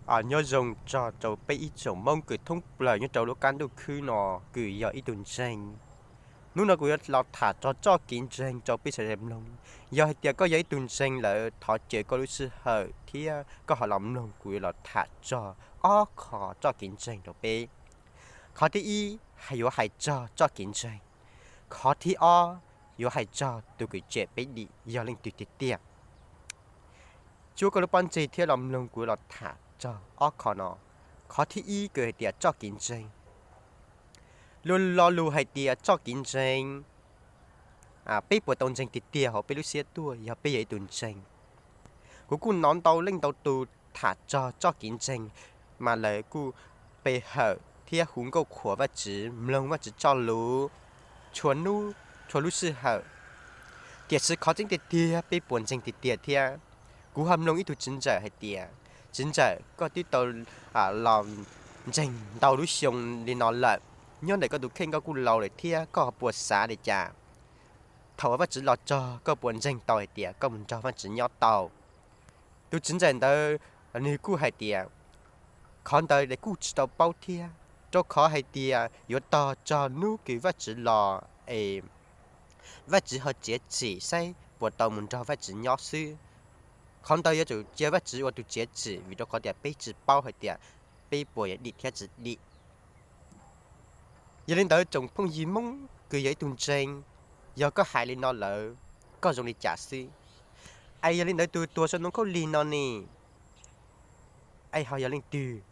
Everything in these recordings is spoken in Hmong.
Nyob zoo txog rau peb ib tsoom Hmoob kws thoob plaws nyob rau lub qab ntuj khwb no kws yog ib tug ntseeg. Hnub no kuv yuav los tham txog txoj kev ntseeg rau peb sawv daws mloog. Yog hais tias koj yog ib tug ntseeg lawm, thov caw koj lub sij hawm thiab koj ho los mloog kuv yuav los tham txog ob qho txoj kev ntseeg rau peb. Qhov thib ib, yuav hais txog txoj kev ntseeg. Qhov thib ob, yuav hais txog tus kws cawm peb dim yog leej twg tiag tiag. Tsuav koj lub pob ntseg thiab los mloog kuv los tham txog ob qho no. Qhov thib ib kws hais tias txoj kev ntseeg. Luag lo lus hais tias txoj kev ntseeg, peb puas tau ntseeg tiag tiag hauv peb lub siab tuaj yog peb yog ib tug ntseeg? Kuv kuj hnov ntau leej ntau tus tham txog txoj kev ntseeg, mas lawv kuj pe hawm thiab hu nkauj qhuas Vajtswv, mloog Vajtswv txoj lus txhua hnub txhua lub sij hawm. Tiam sis qhov tseeb tiag tiag peb puas ntseeg tiag tiag thiab? Kuv ho mloog ib tug txiv ntxawm hais tias, txiv ntxawm, koj twb tau los ntseeg ntau lub xyoo li no lawm, nyob ntawm koj tus kheej koj kuj laus lawm thiab, koj ho puas xav li cas? Thaum uas Vajtswv los txog koj puas ntseeg tau hais tias koj mus nrog Vajtswv nyob tau? Tus txiv ntxawm ntawd, nws kuj hais tias, qhov ntawd kuj tsis tau paub thiab, rau qhov hais tias yuav tos txog hnub kws Vajtswv los es Vajtswv ho txiav txim saib puas tau mus nrog Vajtswv nyob xwb. Qhov ntawd yuav tsum cia Vajtswv ua tus txiav txim, vim rau qhov tias peb tsis paub hais tias peb puas yuav dim thiab tsis dim. Yog li ntawd tsoom phooj ywg Hmoob kws yog ib tug ntseeg, yog koj hais li no lawm, koj zoo li cas xwb? Es yog li ntawd tus tuag sau ntoo khaub lig no ne, es ho yog leej twg?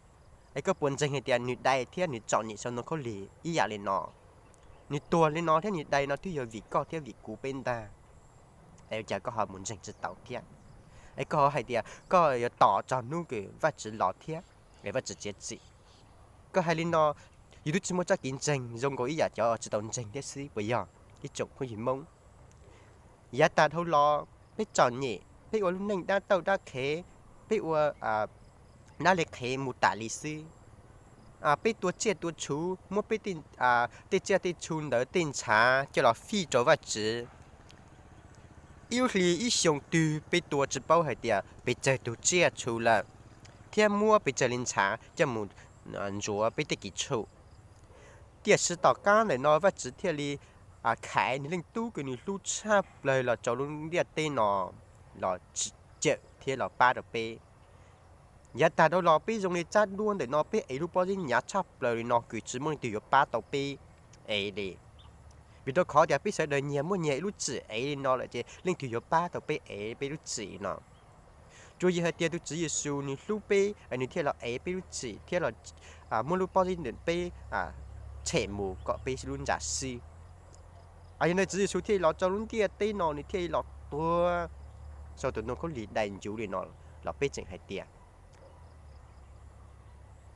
Es koj puas ntseeg hais tias nws dai thiab nws txom nyem sau ntoo khaub lig ib yam li no? Nws tuag li no thiab nws dai no twb yog vim koj thiab vim kuv peb ntag. Es ua cas koj ho mus ntseeg tsis tau thiab? Es koj ho hais tias koj yuav tos txog hnub kws Vajtswv los thiab es Vajtswv txiav txim. Koj hais li no, yus twb tsis muaj txoj kev ntseeg, zoo nkaus ib yam cov tsis tau ntseeg thiab xwb puas yog, ib tsoom phooj ywg Hmoob? Yav tas dhau los peb txom nyem, peb ua lub neej dab tauj dab qhev, peb ua dab li qhev mus tas li xwb. Peb tua tsiaj tua txhu, muab peb tej tsiaj tej txhu ntawd tej ntshav coj los fij rau Vajtswv. Ib lub hli ib xyoo twg peb tua tsis paub hais tias pes tsawg tus tsiaj txhu lawm, thiab muab pes tsawg li ntshav coj mus ntxuav peb tej kev txhum. Tiam sis tom qab ntawm no Vajtswv thiaj li khaiv nws leej tub kws nws hlub tshaj plaws los rau lub ntiaj teb no los cawm thiab los pab rau peb. Yav tag dhau los peb zoo li tsab duab ntawm no, peb ev lub pob zeb hnyav tshaj plaws li no kws tsis muaj leej twg yuav pab tau peb ev li. Vim rau qhov tias peb sawv daws nyias muaj nyias ib lub txim ev li no lawm ces leej twg yuav pab tau peb ev peb lub txim no? Tsuas yog hais tias tus Tswv Yexus nws hlub peb, nws thiaj los ev peb lub txim thiab los muab lub pob zeb ntawm peb tshem mus kom peb lub ntsa swb. Yog li ntawd Tswv Yexus thiaj li los rau lub ntiaj teb no, nws thiaj li los tuag sau tus ntoo khaub lig dai ncuv li no los peb tseem hais tias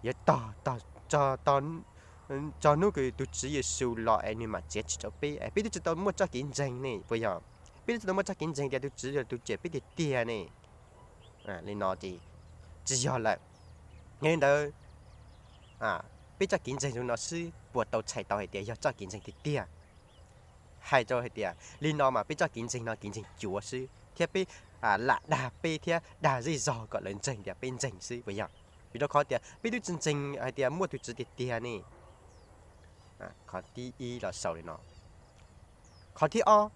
yuav tos txog hnub kws tus Tswv Yexus los es nws mam txiav txim rau peb. Peb twb tsis tau muaj txoj kev ntseeg ne puas yog? Peb twb tsis tau muaj txoj kev ntseeg tias tus Tswv yog tus cawm peb tiag tiag ne. Li no ces tsis yog lawm. Yog li ntawd, peb txoj kev ntseeg zoo no xwb puas tau txhais tau hais tias yog txoj kev ntseeg tiag tiag? Hais rau hais tias li no mas peb txoj kev ntseeg no kev ntseeg cuav xwb thiab peb lam dag peb thiab dag zej zog kom lawv ntseeg tias peb ntseeg xwb puas yog? Vim rau qhov tias peb twb tsis ntseeg hais tias muaj tus Tswv tiag tiag ne. Qhov thib ib los xaus li no. Qhov thib ob,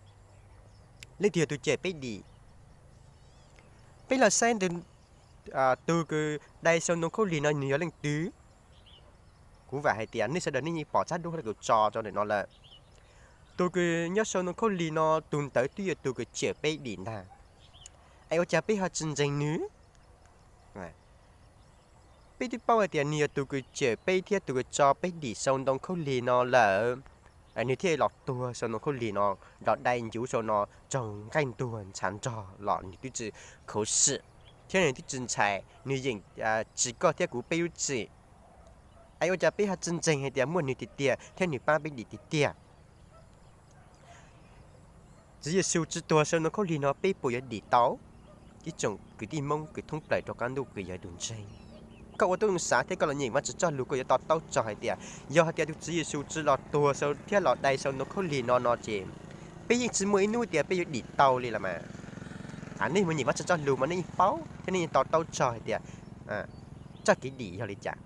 leej twg yog tus cawm peb dim? Peb los saib ntawm tus kws dai sau ntoo khaub lig no nws yog leej twg? Kuv vam hais tias nej sawv daws nej yeej pom tsab duab kuv tso rau ntawm no lawm. Tus kws nyob sau ntoo khaub lig no tus ntawd twb yog tus kws cawm peb dim ntag. Es ua cas peb ho tsis ntseeg nws? Peb twb paub hais tias nws yog tus kws cawm peb thiab tus kws tso peb dim sau ntoo khaub lig no lawm, nws thiaj los tuag sau ntoo khaub lig no, los dai ncuv sau no raug nqaij ntuag ntshav nrog los nws twb tsis khuv xim thiab nws twb tsis ntshai, nws yeem tsis koj thiab kuv peb lub txim. Es ua cas peb ho tsis ntseeg hais tias muaj nws tiag tiag thiab nws pab peb dim tiag tiag? Tswv Yexus tsis tuag sau ntoo khaub lig no peb puas yuav dim tau? Ib tsoom kwv tij Hmoob kws thoob plaws rau qab ntuj kws yog tus ntseeg, koj ua tib zoo xav thiab koj los nyeem Vajtswv txoj lus koj yuav to taub txog hais tias yog hais tias tus Tswv Yexus tsis los tuag thiab los dai sau ntoo khaub lig no no ces peb yeej tsis muaj ib hnub tias peb yuav dim tau li los mas. Nej mus nyeem Vajtswv txoj lus mas nej yeej paub thiab nej yeej to taub txog hais tias txoj kev dim yog li cas.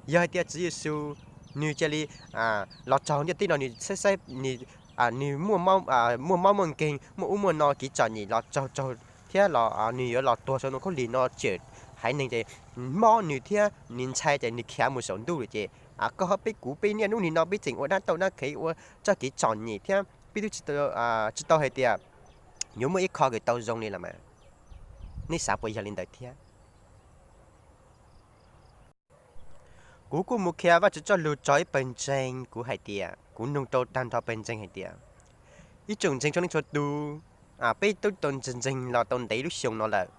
Yog hais tias Tswv Yexus nws cia li los txog ntiaj teb no nws saib saib nws, nws muaj mob muaj nkeeg, muaj ub muaj no, kev txom nyem los txog txog thiab los nws yuav los tuag saum ntoo khaub lig no cawm haiv neeg ces mob nws thiab nws ntshai ces nws khiav mus saum ntuj lawm ces koj ho peb kuv peb niaj hnub nim no peb tseem ua dab tauj dab qhev ua txoj kev txom nyem thiab peb twb tsis tau hais tias yuav muaj ib qho kws tau zoo li los mas. Nej xav puas yog li ntawd thiab? Kuv kuj mus qhia Vajtswv txoj lus txog ib pawg ntseeg, kuv hais tias kuv nug rau tag nrho pawg ntseeg hais tias, ib tsoom ntseeg txhua leej txhua tus, peb twb tau ntseeg los tau ntev lub xyoo no lawm,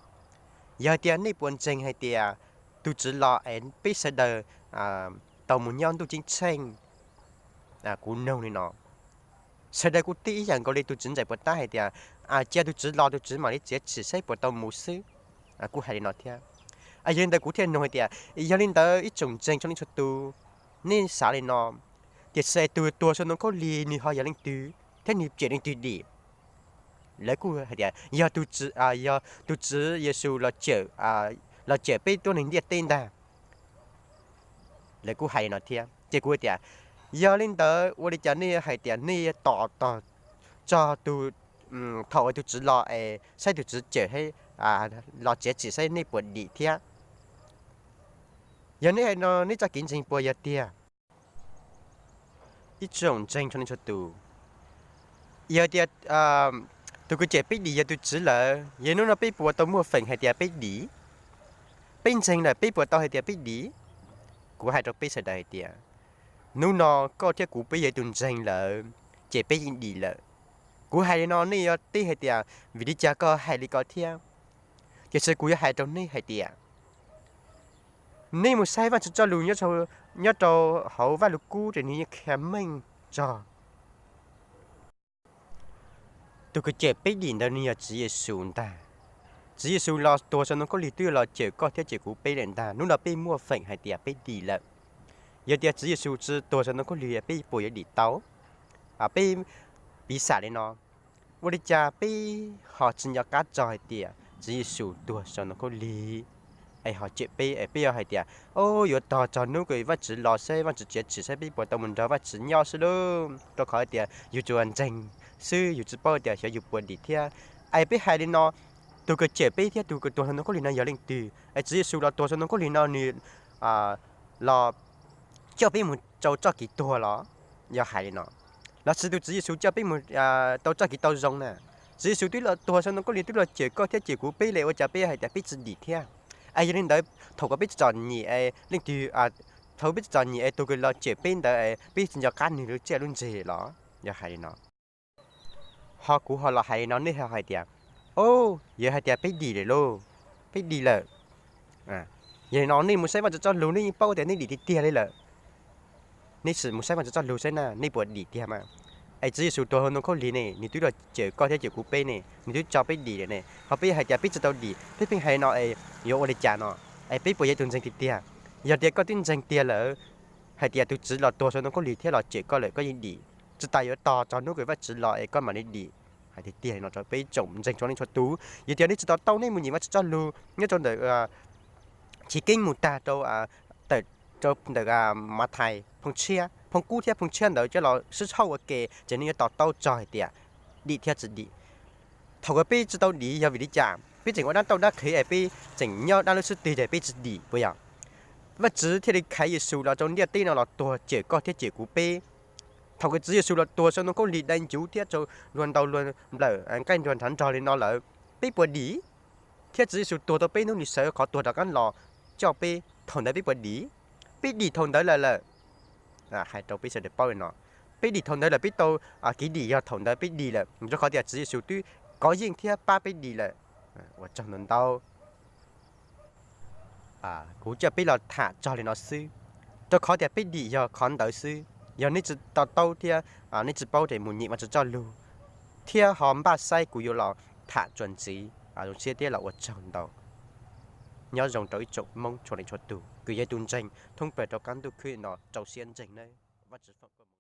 yog hais tias nej puas ntseeg hais tias tus Tswv los es peb sawv daws tau mus nyob ntuj ceeb tsheej? Kuv nug li no. Sawv daws kuj teb ib yam nkaus li tus Tswv ntxhais puas tab hais tias, cia tus Tswv los tus Tswv mam li txiav txim saib puas tau mus xwb. Kuj hais li no thiab. Yog li ntawd kuv thiaj nug hais tias, yog li ntawd ib tsoom ntseeg txhua leej txhua tus, nej xav li no, tiam sis tus tuag saum ntoo khaub lig nws ho yog leej twg thiab nws cawm leej twg dim? Lawv kuj hais tias yog tus Tswv Yexus los cawm peb tuab neeg ntiaj teb ntag. Lawv kuj hais li no thiab ces kuv tias, yog li ntawd ua li cas nej hais tias nej tos tos txog tus, thaum uas tus Tswv los es saib tus Tswv cawm los txiav txim saib nej puas dim thiab? Yog nej hais no nej txoj kev ntseeg puas yog tiag? Ib tsoom ntseeg txhua leej txhua tus, yog tias tus kws cawm peb dim yog tus Tswv lawm, yog hnub no peb puas tau muaj feem hais tias peb dim? Peb ntseeg lawm peb puas tau hais tias peb dim? Kuv hais rau peb sawv daws hais tias, hnub no koj thiab kuv peb yog ib tug ntseeg lawm, ces peb yeej dim lawm. Kuv hais li no nej yuav teb hais tias, vim li cas koj hais li ko thiab? Tiam sis kuv yuav hais rau nej hais tias, nej mus saib Vajtswv txoj lus nyob rau hauv Vajluskub ces nws yeej qhia meej txog tus kws cawm peb dim ntawd nws yog Tswv Yexus ntag. Tswv Yexus los tuag saum ntoo khaub lig twb los cawm koj thiab cawm kuv peb lawm ntag, hnub no peb muaj feem hais tias peb dim lawm. Yog tias Tswv Yexus tsis tuag saum ntoo khaub lig peb puas yuav dim tau? Peb piv xam li no, ua li cas peb ho tsis nco qab txog hais tias Tswv Yexus tuag saum ntoo khaub lig es ho cawm peb es peb yuav hais tias, o, yuav tos txog hnub kws Vajtswv los saib Vajtswv txiav txim saib peb puas tau mus nrog Vajtswv nyob xwb lauj, rau qhov tias yus tsuas ntseeg xwb yus tsis paub tias xyov yus puas dim thiab. Es peb hais li no, tus kws cawm peb thiab tus kws tuag saum ntoo khaub lig no yog leej twg? Es Tswv Yexus los tuag saum ntoo khaub lig no nws los coj peb mus rau txoj kev tuag los? Yog hais li no, lossis tus Tswv Yexus coj peb mus tau txoj kev tau zoo na? Tswv Yexus twb los tuag saum ntoo khaub lig twb los cawm koj thiab cawm kuv peb lawm ua cas peb hais tias peb tsis dim thiab? Es yog li ntawd thaum uas peb tsis txom nyem es leej twg, thaum peb tsis txom nyem es tus kws los cawm peb ntawd es peb tsis nco qab nws lub txiaj lub ntsig los? Yog hais li no, ho kuv ho los hais li no nej ho hais tias, o, yog hais tias peb dim lawm lauj, peb dim lawm. Yog li no nej mus saib Vajtswv txoj lus nej yeej paub tias nej dim tiag tiag li lawm. Nej sim mus saib Vajtswv txoj lus saib na nej puas dim tiag mas. Es Tswv Yexus tuag hauv ntoo khaub lig ne, nws twb los cawm koj thiab cawm kuv peb ne, nws twb tso peb dim lawm ne, ho peb hais tias peb tsis tau dim, peb pheej hais no es yuav ua li cas no? Es peb puas yog tus ntseeg tiag tiag? Yog tias koj twb ntseeg tiag lawm hais tias tus Tswv los tuag saum ntoo khaub lig thiab los cawm koj lawm koj yeej dim, tsis tas yuav tos txog hnub kws Vajtswv los es koj mam li dim. Hais tiag tiag li no rau peb tsoom ntseeg txhua leej txhua tus, yog tias nej tsis to taub nej mus nyeem Vajtswv txoj lus nyob rau ntawm Chiv Keeb mus tag rau, tawm rau ntawm Mathais phoo tshiab, phoo qub thiab phoo tshiab ntawd coj los sib hauj ua ke ces nej yuav to taub txog hais tias dim thiab tsis dim. Thaum uas peb tsis tau dim yog vim li cas? Peb tseem ua dab tauj dab qhev es peb tseem nyob dab lub xub twg ces peb tsis dim puas yog? Vajtswv thiaj li khaiv Yexus los rau ntiaj teb no los tuag cawm koj thiab cawm kuv peb. Thaum uas Tswv Yexus los tuag saum ntoo khaub lig dai ncuv thiab rau luag ntaus luag nplawm nqaij nruas nrhav nrog li no lawm, peb puas dim? Thiab Tswv Yexus tuag tau peb hnub nws sawv qhov tuag rov qab los coj peb, thaum ntawd peb puas dim? Peb dim thaum ntawd lawm lawm. Hais rau peb sawv daws paub li no, peb dim thaum ntawd lawm, peb tau kev dim yog thaum ntawd peb dim lawm, rau qhov tias Tswv Yexus twb kov yeej thiab pab peb dim lawm. Ua tsaug ntau ntau. Kuv coj peb los tham txog li no xwb, rau qhov tias peb dim yog qhov ntawd xwb. Yog nej tsis to taub thiab nej tsis paub ces mus nyeem Vajtswv txoj lus thiab ho npaj saib kuv yuav los tham txuas ntxiv. Zoo siab thiab los ua tsaug ntau. Nyob zoo rau ib tsoom Hmoob txhua leej txhua tus kws yog tus ntseeg thoob plaws rau qab ntuj khwb no, rau siab ntseeg nawb. Vajtswv foom koob hmoov.